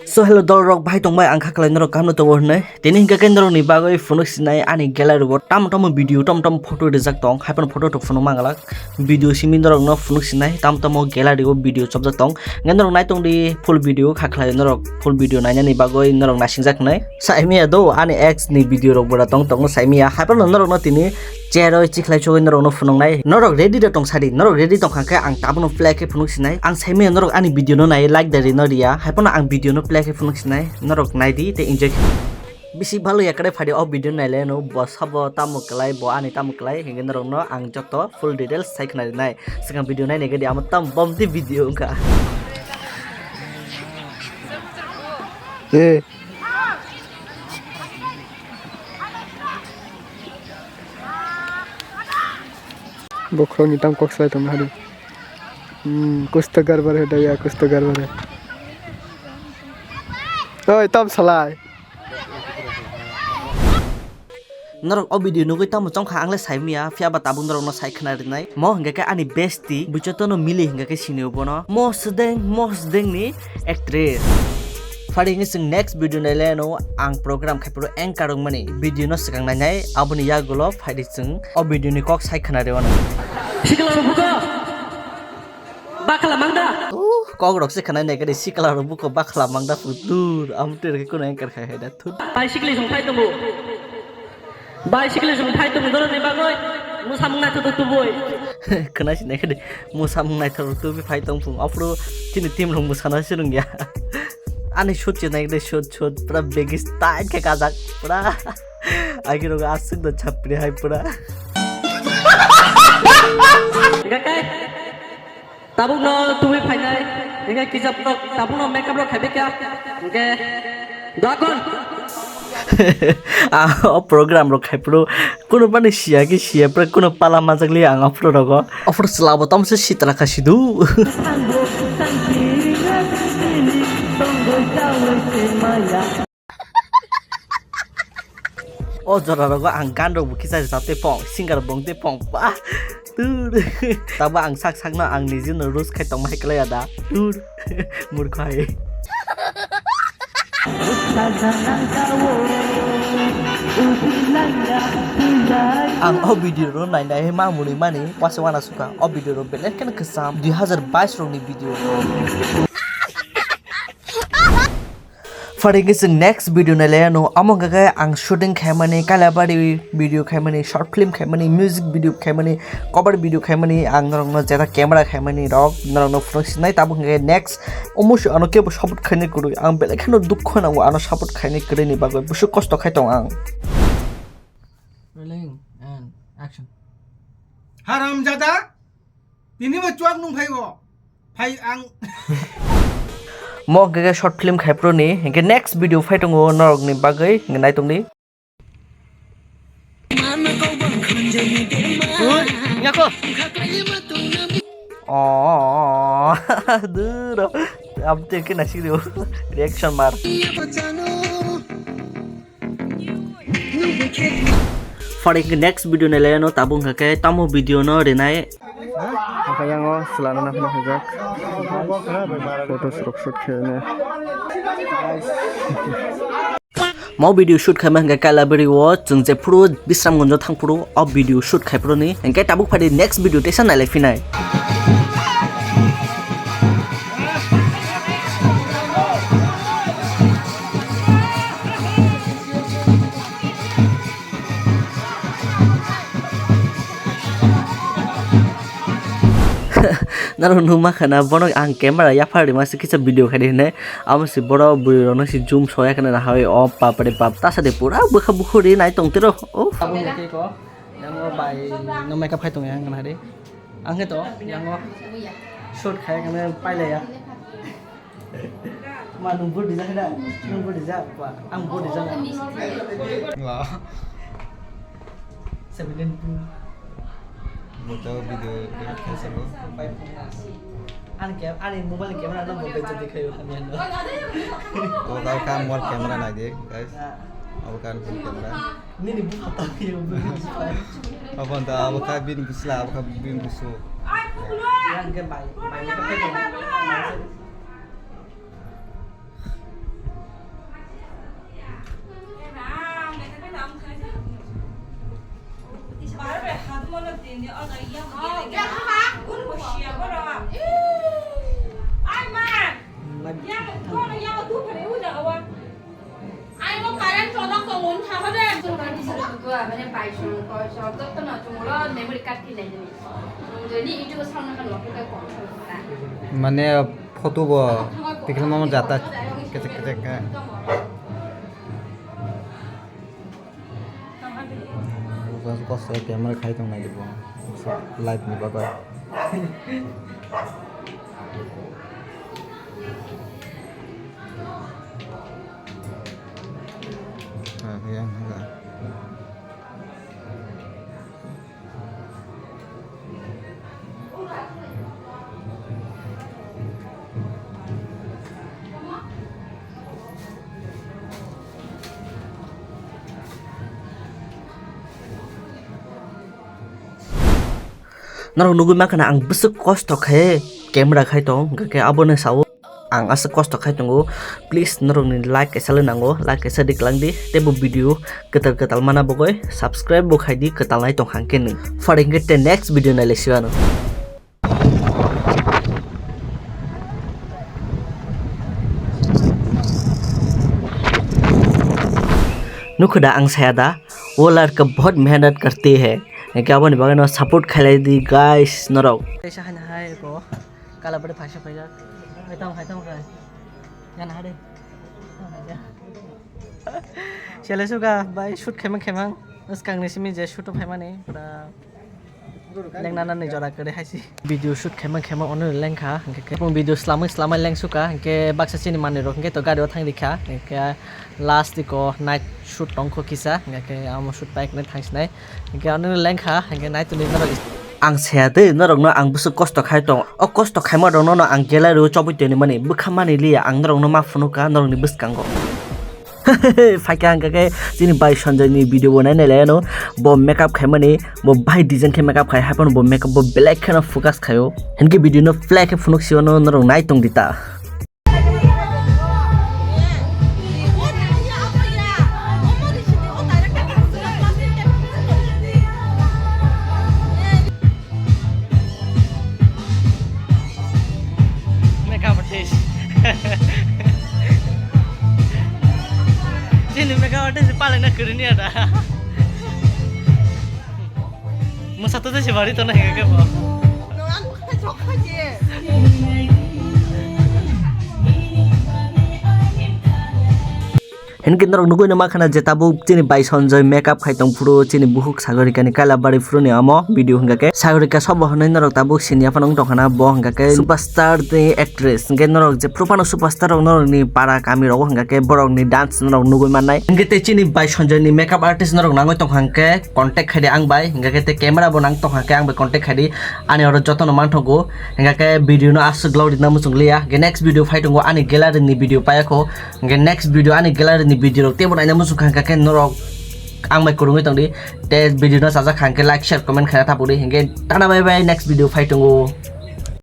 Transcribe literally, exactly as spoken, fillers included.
So hello dol rok, bahai tongbai, ang kha khlai norok kaham no tongo hinwi. Tini hinkha khe norok ni bagwi phunuk sinai ani gallery o tamo tamo video, tamo tamo photo rijak tong, hai phano photo tok phunuk mangalak. Video simi norok no phunuk sinai tamo tamo gallery o video chopjak tong. Hinkhe norok nai tong di full video, kha khlai norok full video nainani bagwi norok naising jak hinwi. Saimiya do ani ex ni video rok bora tong tongo saimiya, hai phano norok no tini chair o chikhlai chugwi norok no phunuknai. Norok ready da tong sadi, norok ready tong kha khe ang tabuk no play khe phunuk sinai. Ang saimiya norok ani video no nai like da ri no riya, hai phano ang video no play khe phunuk sinai. Norok nai di tei enjoy khe. Bisi bhalo yakare phadi o video nai le no, bo sabo tamo kwlai, bo ani tamo kwlai, hinkhe norok no ang joto full details sai khna rinai. Swkang video nai nai khe di amo tam bom di video wngkha. Eh. Bokhorokni tam kok salai tongma hari. Hmm, kuch to gadbad hai daya, kuch to gadbad hai. Oi, tam salai. Norok o video nugwi tamo chongkha, ang le saimiya, phiya ba tabuk norok no sai khna rinai. Mo hinkhe khe ani bestie, buichoto no mili hinkhe khe sini bono. Mo sdeng, mo sdeng ni actress. Phari hinkhe chwng next video nai le no, ang program khai phuru anchor wngmani video no swkang nainai, aboni yagulo phaidi chwng o video ni kok sai khna rwano. Sikla rok buko bakla mangda. Uh, kok rok se khna nai kadi sikla rok buko bakla mangda putur, amtwi rok kuno anchor khai hai da thut. Pai sikli song phai tongo. Bai sikli song phai tongo, doro ni bagoi. Musa mung naitho tubui. Khna sinai kadi musa mung naitho tubui phai tong phung. Aphuru chini team rok musana se rungya. Ani shoot chenai de shoot shoot pura begis tight khe kajak pura. Agi rogo aswk da chapri hai pura. Gakai. Tabuk no tubui phainai. Hinkhe kisa tabuk no makeup rok khaibai kha. Hinkhe dakon. Ah, o program rok khai phuru kuno bani siya ki siya pura kuno pala majak li ang aphuru rogo. Aphuru chwla bo tamo se sitra kha sidu. O jora rogo ang gan rok bo kisa jate pong, singer bong te pong ba. Tur. Tabo ang sak sak no ang niji no roast khai tong ma hai klai ada. Tur. Murkhai. Ang o video ro nai nai ma muni mani wase wana suka. O video ro belek khe kwcham dui hazar bais rok ni video ro. Phari khe chwng next video nai le no, amo hwnkha khe ang shooting khaimani, Kailabari video khaimani, short film khaimani, music video khaimani, cover video khaimani, ang norokno jeta camera khaimani rok norokno phunuk sinai. Tabuk hwnkha khe next omo se ano kebo support khainai kwrwi, ang belai kheno dukhu nango ano support khainai kwrwini bagwi, busu kosto khai tong ang. Rolling and action. Haramjada, tini bo chuak nung phai o. Phai ang. Mo hwnkhe khe short film khai phuru ni, hwnkhe next video phai tongo norok ni bagwi, hwnkhe nai tong di. Ui, ngako. Oh, duro. Abte khe nasi dio. Reaction mar. Phari khe next video nai lai ano, tabuk hwnkha khe tamo video no rinai. Hwnkha yang o chwla no naphano hwnjak. Photo shoot shoot khe ne. Mo video shoot khaima hwnkha Kailabari o, chwng jephuru Bisramganj o thang phuru o video shoot khai phuru ni. Hwnkhe tabuk phari next video teisa nai lai phinai. Norok nukma khana bono ang camera yaphar rima se kisa video khai di hinwi. Amo se borok bwrwi rokno se zoom soya khana nahai o bapre bap tasa de pura bwkha bukhuri nai tong tiro. Oh. Tabuk ni cake o yang o bai no makeup khai tong yang nahari. Ang khe to yang o shoot khai khana pailaya. Ma nung body jak da? Nung body jak ba? Ang body jak. Wah. Seventeen two. Moto video edit khai sabo. Ani cam, ani mobile camera no bo bejo dikhai o kami ano. O tao kam mobile camera nai de, guys. Abo kan phone camera. Nini bupha ta biyo bupha. Abo da abo ka bin busla, abo ka bin busu. Yang ke bai, bai ke bai. Mane photo bo tikhlama jata kecek kecek khe. Kosto camera khai tong nai bo live ni bagwi. Ah, yang haka. Norok nugwi mankha na ang bwswk kosto khe camera khai tong, hwnkhe abono sao. Ang aswk kosto khai tongo. Please, norokni like kaisa le nango, like kaisa riklang di, tei bo video kwtal kwtal mana bagwi subscribe bo khai di, kwtal nai tong hangkhe nw. Phar hingkhe tei next video nai lai si ano. Nukho da ang saya da, wo ladka bahut mehnat karte hai. Hingkhe aboni bagwi no support khailai di guys norok. Kaisa haino hai ko. Kala bwrwi phaisa paijak. Hai tamo, hai tamo kha. Yana hade. Sele suga bai shoot khaimang khaimang. Bwskang ni simi je shoot o phaimani pura lengnana ni jora kwrwi haisi. Video shoot khaimang khaimang ono lengkha. Hingkhe khe video slamwi slamwi lengsuka. Hingkhe baksa chini manwi rok hingkhe to gari o thang rikha. Hingkhe last iko night shoot tongkho kisa. Hingkhe amo shoot paiknai thangsinai. Hingke ano lengkha, hingke nai tongdi norok. Ang saya de, norokno ang bwswk kosto khai tong. O kosto khaima rokno no ang gallery o chobwi tongmani, bwkha mani liya, ang norokno ma phunukha norokni bwskango. Phaikha hingke khe chini bai Sanjay ni video bo nai nai lai ano, bo makeup khaimani, bo bahai design khe makeup khai, haiphano bo makeup bo belai kheno focus khaio. Hingke video no play khe phunuk sio no norok nai tongdi ta. Makeup artist. Chini makeup artist palangna kwrwini ada. Mwsa to se bari to na hingke bo. Hingke norok nugui no makhana je tabuk chini bai Sanjay makeup khai tong phuru chini buhuk Sagorika ni kaila bari phuru ni amo video hingka khe Sagorika sobo hwnwi norok tabuk sini aphano wng tongkhana bo hingka khe superstar ni actress hingke norok je phuru phano superstar rok norok ni para kami rogo hingka khe borok ni dance norok nugui mannai hingke tei chini bai Sanjay ni makeup artist norok nangoi tongkha hingke contact khai di ang bai, hingka khe tei camera bo nang tongkha khe ang bai contact khai di. Ani oro jotono manthogo, hingka khe video no aswk log rina muchung liya, hingke next video phai tongo ani gallery ni video paiya kho, hingke next video ani gallery ni video rok teibo naina muchung kha, hingka khe norok ang bai kwrwngwi tong di, tei video no chajak kha hingke like, share, comment khaina thapuk di, hingke tata bye bye, next video phai tongo.